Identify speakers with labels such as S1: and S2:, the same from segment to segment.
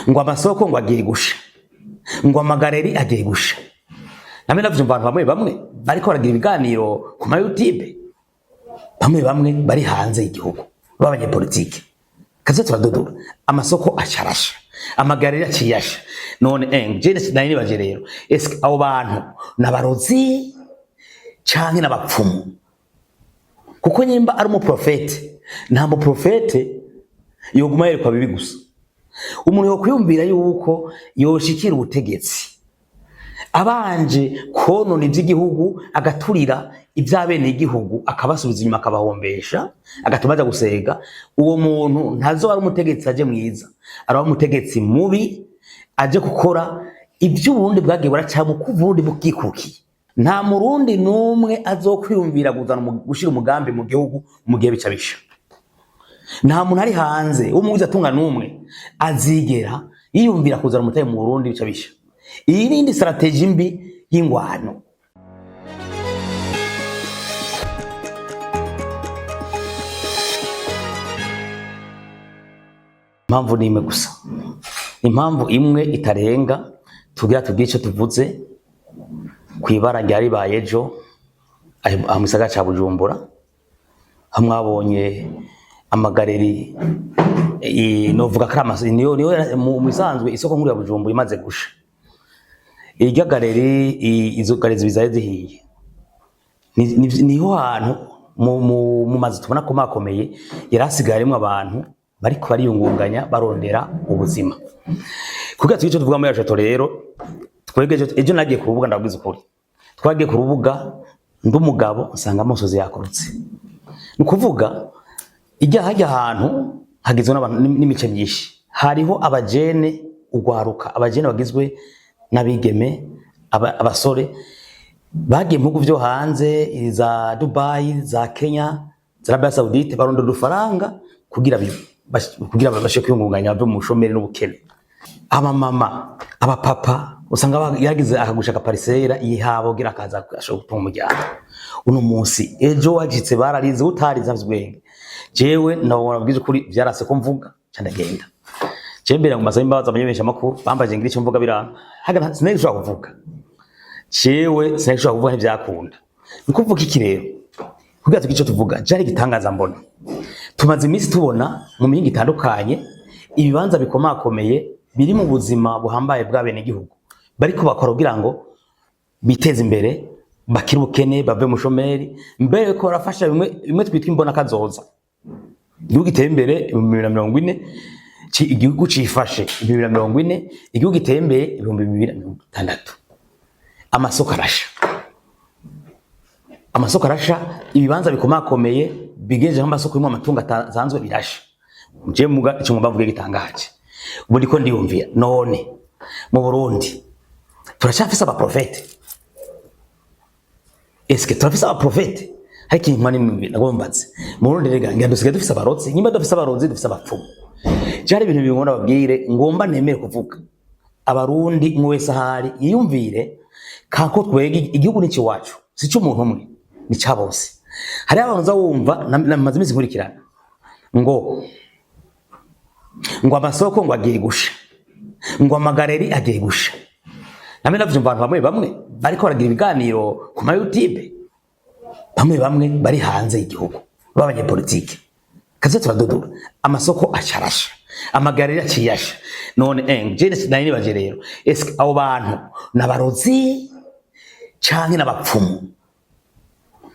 S1: Ngo amasoko ngo agiye gusha, ngo amagareri agiye gusha. Namwe navyumva abantu bamwe bamwe bariko baragira ibiganiro ku ma YouTube, bamwe bamwe bari hanze y'igihugu b'abanyepolitike. Kaze turadodora, amasoko acarasha, amagareri aciyasha. None je nari nibaje rero, eske abo bantu nabarozi canke n'abapfumu? Kuko nyimba ari umuprofete, nta muprofete yoguma yerekwa bibi gusa. Umuntu yokwiyumvira yuko yoshikira ubutegetsi abanje konona ivy'igihugu, agaturira ivy'abene igihugu, akabasubiza inyuma, akabahombesha, agatuma aja gusega, uwo muntu ntazoba ari umutegetsi aje mwiza, araba umutegetsi mubi aje gukora ivy'Uburundi bwagiye buracamwo kuva Uburundi bwikukiye. Nta murundi n'umwe azokwiyumvira kuzana gushira umugambi mu gihugu mu gihe bica bisha. Nta muntu ari hanze w'umuwizi atunga n'umwe azigera yiyumvira kuzana umutahe mu Burundi bica bisha. Iyi ni indi strategie mbi y'ingwano. Impamvu ni imwe gusa, impamvu imwe itarenga, tugira tugire ico tuvuze kw'ibara ryari ribaye ejo aho mu gisagara ca Bujumbura, aho mwabonye amagareri, novuga ko ari niyo niyo mu bisanzwe isoko nkuru ya Bujumbura imaze gusha. Irya galeri, izo galeri zibiri zari zihiye, niho hantu mu mazu tubona ko makomeye yari asigaye arimwo abantu bariko bariyungunganya barondera ubuzima. Kugira tugire ico tuvuga muri yacu rero, twebwe ejo nagiye ku rubuga, ndabwiza ukuri, twagiye ku rubuga ndi umugabo nsanga amosozi yakorotse. Ni ukuvuga ijya hajya ahantu hagizwe n'abantu n'imice myinshi, hariho abajene, ugwaruka, abajene bagizwe n'abigeme, abasore bagiye mu bihugu vyo hanze, za Dubai, za Kenya, za Arabia Saudite, baronda udufaranga kugira babashe kwiyungunganya bave mu bushomeri n'ubukene. Abamama, abapapa usanga yagize akagusha akaparisera yihabo kugira akaza ashobora gutunga umuryango. Uno munsi ejo wagitse bararize, utarize afise ubwenge. Jewe nabona bwiza ukuri vyarase ko mvuga ca ndagenda. Jewe mbere ngo mbasabe imbabazi abamenyesha amakuru bambaje ngira ico mvuga biranga. Haga sinari gushobora kuvuga. Jewe sinari gushobora kuvuga, ntivyakunda. Ni kuvuga iki rero? Kugira tugire ico tuvuga, jari igitangaza mbona. Tumaze iminsi tubona mu mihingo itandukanye ibibanza bikomakomeye biri mu buzima buhambaye bw'abenegihugu bariko bakora kugira ngo biteze imbere, bakire ubukene, bave mu shomeri, mbere ko barafasha bimwe bimwe twitwa imbona kazoza. Igihugu giteye imbere 2040, igihugu cifashe 2040, igihugu giteye imbere 2060. Amasoko arasha, amasoko arasha, ibibanza bikomakomeye bigejeje nk'amasoko y'imwe amatungo atasanzwe birasha. Je muga ico ngomba mvuge gitangaje, ubu ndiko ndiyumvira, none mu Burundi turacafise abaprofete? Eske turafise abaprofete? Hari ikintu mpana nagomba mbaze. Mu Burundi rega ngira dusigaye dufise abarozi, nyimba dufise abarozi dufise abapfumu. Je hari ibintu bingomba babwire, ngomba nemere kuvuga. Abarundi umwe wese ahari yiyumvire kako twege igihugu ni iwacu, si cy'umuntu umwe, ni cya bose. Hariho abantu uza wumva namaze iminsi nkurikirana ngo amasoko ngo agiye gusha, ngo amagareri agiye gusha. Namwe navyumva abantu bamwe bamwe bariko baragira ibiganiro ku ma YouTube, bamwe bamwe bari hanze y'igihugu b'abanyepolitike. Kaze turadodora, amasoko acarasha, amagareri aciyasha. None je nari nibaje rero, eske abo bantu nabarozi canke n'abapfumu?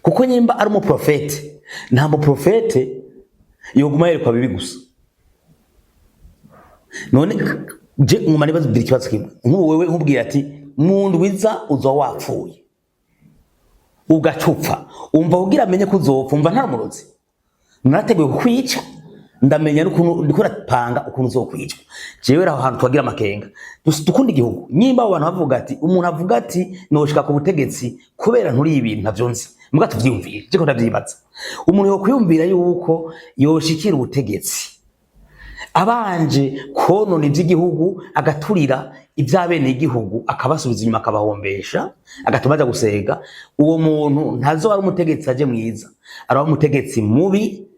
S1: Kuko nyimba ari umuprofete, nta muprofete yoguma yerekwa bibi gusa. None je nguma nibaza ikibazo kimwe, nk'ubu wewe nkubwira ati mu ndwiza uzoba wapfuye, ugacupfa, umva kugira amenye ko uzopfa, umva nta murozi narateguye kukwica, ndamenya n'ukuntu ndiko rapanga ukuntu uzokwicwa. Jewe aho hantu twagira amakenga. Dukunda igihugu. Nyimba abo bantu bavuga ati umuntu avuga ati noshika ku butegetsi kubera nturi ibintu ntavyo nzi, muga tuvyiyumvire, je ko ndavyibaza. Umuntu yokwiyumvira yuko yoshikira ubutegetsi abanje konona ivy'igihugu, agaturira ivy'abene igihugu, akabasubiza inyuma, akabahombesha, agatuma aja gusega, uwo muntu ntazoba ari umutegetsi aje mwiza, araba umutegetsi mubi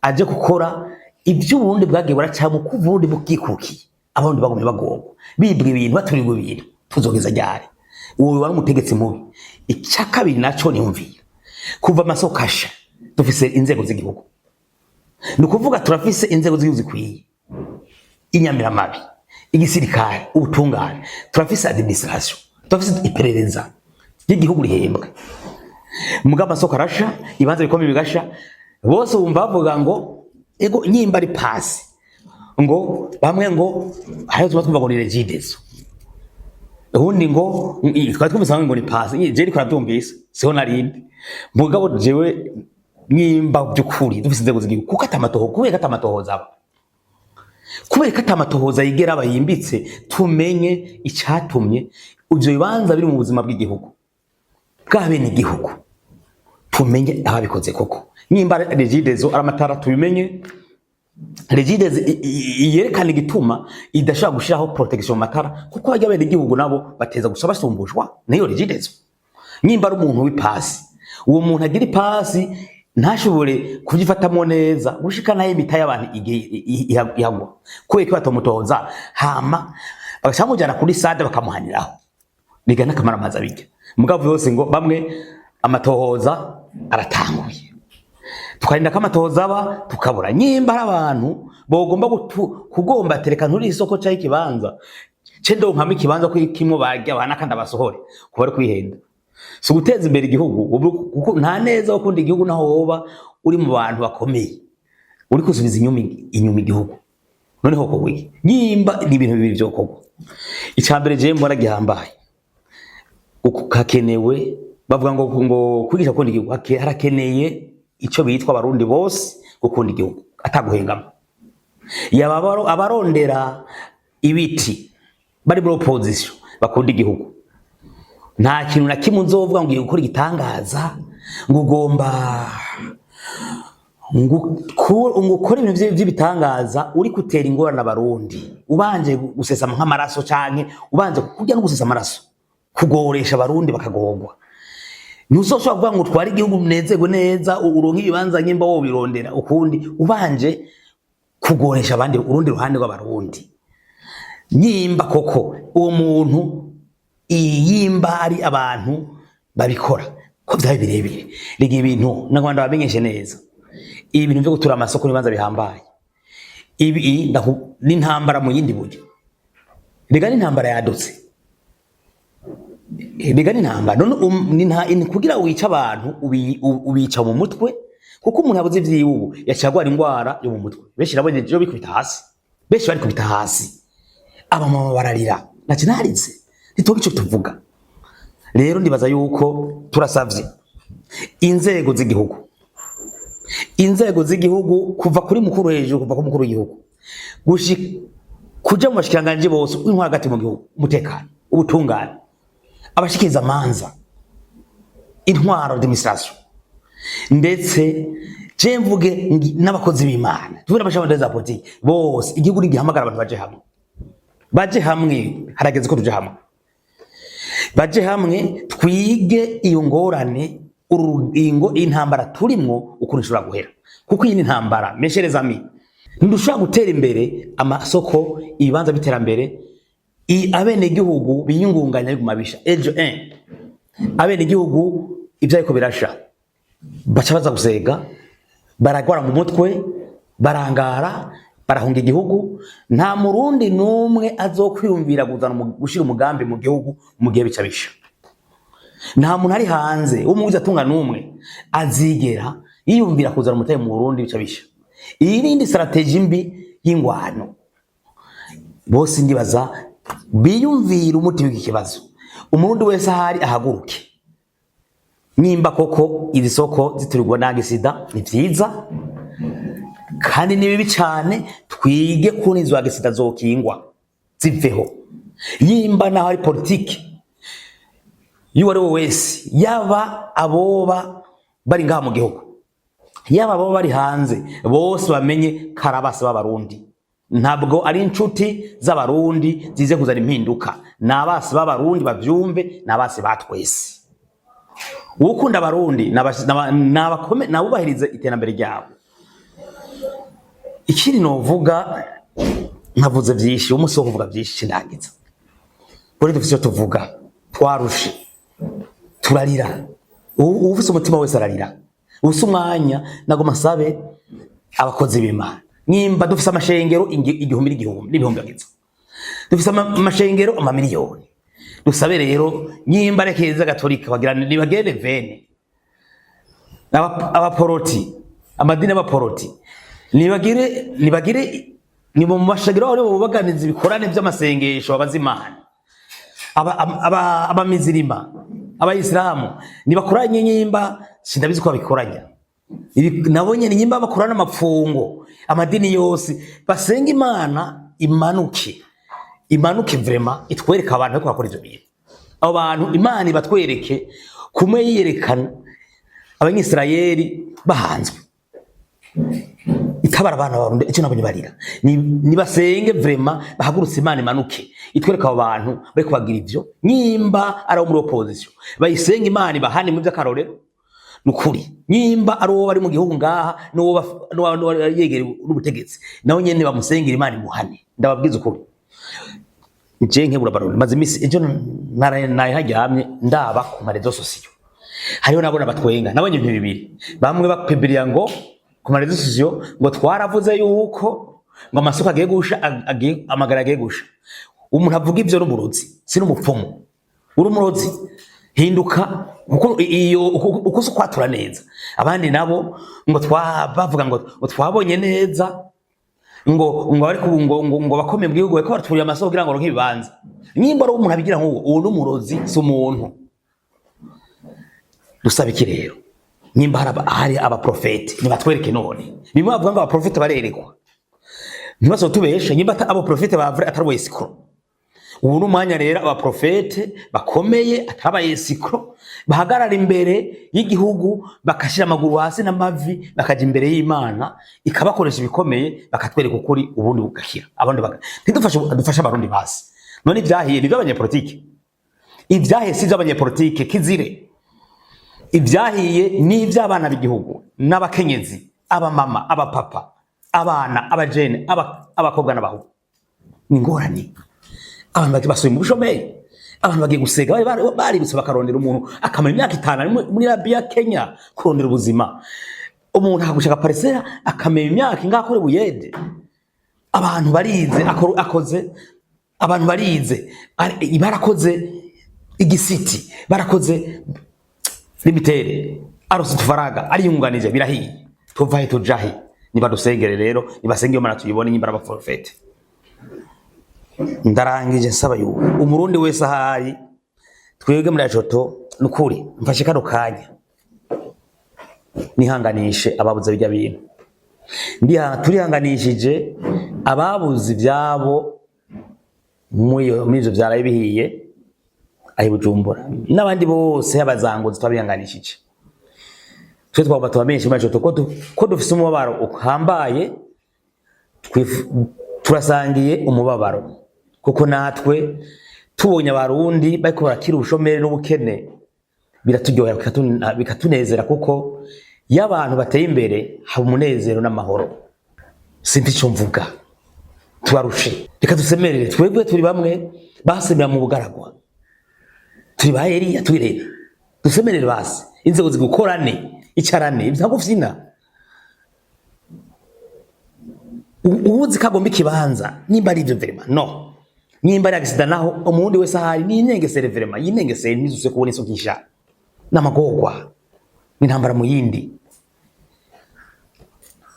S1: aje gukora ivy'Uburundi bwagiye buracamwo kuva Uburundi bwikukiye. Abarundi bagumye bagorwa, bibwa ibintu, baturirwa ibintu, tuzogeza ryari? Uwo wari umutegetsi mubi. Icya kabiri naco niyumvira, kuva amasoko asha, dufise inzego z'igihugu, ni ukuvuga turafise inzego z'igihugu zikwiye: inyamiramabi, igisirikare, ubutungane, turafise administration, turafise iperereza ry'igihugu rihembwa. Muga amasoko arasha, ibibanza bikomeye bigasha, bose wumva bavuga ngo ego nyimba ari pasi, ngo bamwe ngo hariho tuba twumva ngo ni Regideso, ubundi ngo twari twumvise ngo ni pasi. Je ariko nabyumvise siho narindi. Mugabo jewe nyimba by'ukuri dufise inzego z'igihugu, kuko atamatoho, kubera ko atamatohoza aba, kubera ko atamatohoza yigera aba yimbitse, tumenye icatumye ivyo bibanza biri mu buzima bw'igihugu, bwa bene igihugu, tumenye ababikoze koko. Nimba Regideso ari amatara, tubimenye. Regideso yerekana igituma idashobora gushiraho protection mu matara, kuko bajya bene igihugu nabo bateza gusa basumbushwa niyo Regideso. Nimba ari umuntu w'ipasi, uwo muntu agira ipasi ntashobore kubyifatamo neza gushika nayo imita y'abantu ihagwa, kubera ko batamutoza, hama bagaca bamujyana kuri sade bakamuhaniraho, biga n'akamaro amazi abijya. Mugabo yose ngo bamwe amatohoza aratanguye, tukarinda ko amatohoza aba, tukabura. Nyimba ari abantu bogomba kugomba tereka nturi isoko cyangwa ikibanza ce ndonkamo ikibanza ko kimwe barya bana kandi abasohore, kuba ari kwihenda, si uguteza imbere igihugu, kuko nta neza wo gukunda igihugu naho woba uri mu bantu bakomeye uri kusubiza inyuma igihugu. Noneho kogwa iki? Nyimba ni ibintu bibiri vyokorwa. Icya mbere jewe mbona gihambaye, hakenewe, bavuga ngo kwigisha gukunda igihugu, harakeneye ico bitwa abarundi bose gukunda igihugu ataguhengama. Yaba abarondera ibiti bari muri opposition bakunda igihugu. Nta kintu na kimwe uzovuga ngo ugiye gukora igitangaza, ngo ugomba ngo ukore ibintu vy'ibitangaza uri gutera ingorane abarundi, ubanje gusesa nk'amaraso, canke ubanje kurya no gusesa amaraso, kugoresha abarundi bakagorwa. Ntuzoshobora kuvuga ngo utware igihugu unezerwe neza, uronke ibibanza nyimba wobirondera ukundi, ubanje kugoresha abandi, urundi ruhande rw'abarundi. Nyimba koko uwo muntu, yimba ari abantu babikora ko vyaba birebire, rega ibintu n'Rwanda bamenyeshe neza, ibi bintu vyo gutura amasoko n'ibibanza bihambaye, ibi n'intambara mu yindi buryo. Rega n'intambara yadutse, rega n'intambara none kugira wice abantu ubica mu mutwe, kuko umuntu abuze ivyiwe ubu yaciye agwara ingwara yo mu mutwe. Benshi nabonye ejo bikubita hasi, benshi bari kubita hasi, abamama bararira, naci naritse ntituge ico tuvuga. Rero ndibaza yuko turasavye inzego z'igihugu, inzego z'igihugu kuva kuri mukuru hejuru, kuva ku mukuru w'igihugu gushika kuja mu bashikiranganji bose, intwaro hagati mu gihugu, umutekano, ubutungane, abashikiriza amanza, intwaro, administration, ndetse je mvuge n'abakozi b'Imana, tuve n'abashabandaza za politiki bose. Igihugu nigihamagara abantu baje hamwe, baje hamwe, harageze ko tuja hamwe, baje hamwe twige iyo ngorane, urugingo, intambara turimwo ukuntu ishobora guhera, kuko iyi ni intambara, mes chers amis. Ntidushobora gutera imbere amasoko, ibibanza by'iterambere, abenegihugu biyungunganya biguma bisha. Ejo abenegihugu ibyo ariko birasha, baca baza gusega, baragwara mu mutwe, barangara, barahunga igihugu. Nta murundi n'umwe azokwiyumvira kuzana gushira umugambi mu gihugu mu gihe bica bisha. Nta muntu ari hanze w'umuwizi atunga n'umwe azigera yiyumvira kuzana umutahe mu Burundi bica bisha. Iyi ni indi stratégie mbi y'ingwano. Bose ndibaza biyumvira umuti w'iki kibazo. Umurundi wese ahari ahaguruke. Nimba koko iri soko ziturirwa n'agisida, ni vyiza kandi ni bibi cane. Twige kuntu izo agisida zokingwa ziveho. Yimba naho ari politiki y'uwo ari we wese, yaba aboba bari ngaha mu gihugu, yaba aboba bari hanze, bose bamenye karabasi b'abarundi ntabwo ari inshuti z'abarundi zize kuzana impinduka, ni abasi b'abarundi, bavyumve, ni abasi ba twese. Ukunda abarundi nabubahirize iterambere ryabo. Ikindi novuga Ntavuze vyinshi, umunsi wo kuvuga vyinshi ndagiza kuri dufise icyo tuvuga. Twarushe, turarira. Uwufise umutima wese ararira. Uwufise umwanya, nagoma nsabe abakozi b'Imana, nyimba dufise amashengero igihumbi n'igihumbi n'ibihumbi bagize, dufise amashengero amamiliyoni, dusabe rero nyimba rekeza gatolika bagira nibagende vene abaporoti, amadini y'abaporoti nibagire ni mu mashengero aho bubaganiza ibikorane by'amasengesho, babaza Imana. Abamizirima, abayisilamu nibakoranye, nyimba sindabizi ko babikoranya. Nabo nyene nyimba bakorana amapfungo, amadini yose basenga Imana imanuke, imanuke vraiment, itwereke abantu bariko bakora ivyo bintu. Abo bantu Imana ibatwereke kumwe yiyerekana Abanyisirayeli bahanzwe, itabara abana b'Abarundi. Icyo nabonye barira. Nibasenge vraiment, bahagurutse Imana imanuke itwereka abo bantu bariko bagira ivyo. Nyimba ari abo muri opposition, bayisenga Imana ibahane mu vy'akarorero nukuri. Nyimba ari uwo bari mu gihugu ngaha n'uwo yegereye n'ubutegetsi, nawe nyene bamusengera Imana imuhane. Ndababwiza ukuri, je nkebura Barundi, maze imisi ejo naraye haryamye ndaba ku ma réseaux sociaux, hariho nabona batwenga. Nabonye ibintu bibiri: bamwe bapubliya ngo ku ma réseaux sociaux ngo twaravuze yuko ngo amasoko agiye gusha, agiye amagara agiye gusha. Umuntu avuga ivyo n'umurozi, si n'umupfumu. Uri umurozi, hinduka, kuko iyo uko si ukwatura neza. Abandi nabo ngo twa bavuga ngo twabonye neza ngo ariko ubu ngo bakomeye mu gihugu bariko baraturiye amasoko kugira ngo baronke ibibanza. Nimba ari umuntu abigira nk'uwo, uwo n'umurozi, si umuntu. Dusaba iki rero? Nimba hari abaprofeti, nibatwereke. None bimwe bavuga ngo abaprofeti barerekwa, ntibazotubeshe. Nimba abaprofeti ba vrai atari escrocs, ubu ni umwanya rero abaprofete bakomeye atari aba escrocs bahagarara imbere y'igihugu, bakashyira amaguru hasi n'amavi, bakaja imbere y'Imana ikabakoresha ibikomeye, bakatwereka ukuri, ubundi bugakira abandi ntidufashe, dufashe Abarundi basi. None ibyahiye ni iby'abanyepolitike? Ibyahiye si iby'abanyepolitike, kizire. Ibyahiye ni iby'abana b'igihugu n'abakenyezi, abamama, abapapa, abana, abajene, abakobwa n'abahungu. Ni ingorane. Abantu bagiye basubiye mu bushomeri, abantu bagiye gusega, bari barirutse bakarondera. Umuntu akamara imyaka 5 ari muri Libya, Kenya, kurondera ubuzima. Umuntu akagushaka parcelle, akamara imyaka ingahe akora ubuyede. Abantu barize, akoze, abantu barize, barakoze igisiti, barakoze limitere, arose utufaranga, ariyunganije, birahiye. Tuvahe tujahe? Nibadusengere rero, nibasenge iyo Mana tuyibone nyimba abaprofete. Ndarangije nsaba yuko Umurundi wese ahari, twebwe muri ajoto, nukuri mfashe kano kanya nihanganishe ababuze bijya bintu. Turihanganishije ababuze ibyabo muri ivyo vyaraye bihiye ahi Bujumbura n'abandi bose y'abazanguzi. Twabihanganishije twe, twagomba tubamenyeshe muri ajoto ko dufise umubabaro uhambaye. Turasangiye umubabaro, kuko natwe tubonye Abarundi bariko barakira ubushomeri n'ubukene biraturyohera, bikatunezera, kuko iyo abantu bateye imbere haba umunezero n'amahoro. Sinzi ico mvuga, tubarushe. Reka dusemerere. Twebwe turi bamwe basemera mu bugaragwa, turi ba Eliya, twirebe, dusemerere basi inzego zigukorane, icarane ibyo gufyina. Uwuzi ko agomba ikibanza, nimba ari ivyo vraiment, no nimba ari accident naho, umurundi wese ahari ninengesere vraiment, yinengesere, ntizuse kubona isuka isha n'amagorwa n'intambara mu yindi.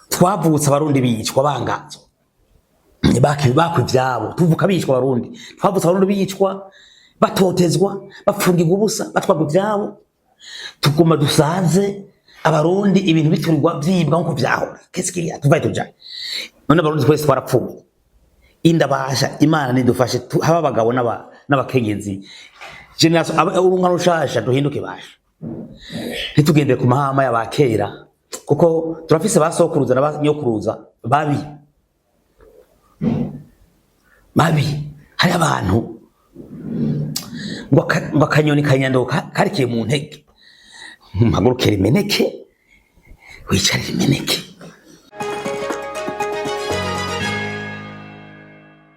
S1: Twavutse Abarundi bicwa, bangazwa, bakwa ivyabo, tuvuka bicwa. Abarundi twavutse Abarundi bicwa, batotezwa, bapfungirwa ubusa, batwarwa ivyabo. Tuguma dusaze Abarundi ibintu biturirwa, vyibwa nkuko vyahora. Qu'est-ce qu'il y a? Tuvaye tujaye? None Abarundi twese twarapfuye. Indabasha Imana nidufashe, haba abagabo n'abakenyezi, génération, urungano rushasha, duhinduke basha, ntitugendere ku mahama y'abakera, kuko turafise ba sokuruza na ba nyokuruza babi babi. Hari abantu ngo akanyoni kanyanduka karikiye mu ntege. Mpagurukire imeneke, wicarire imeneke.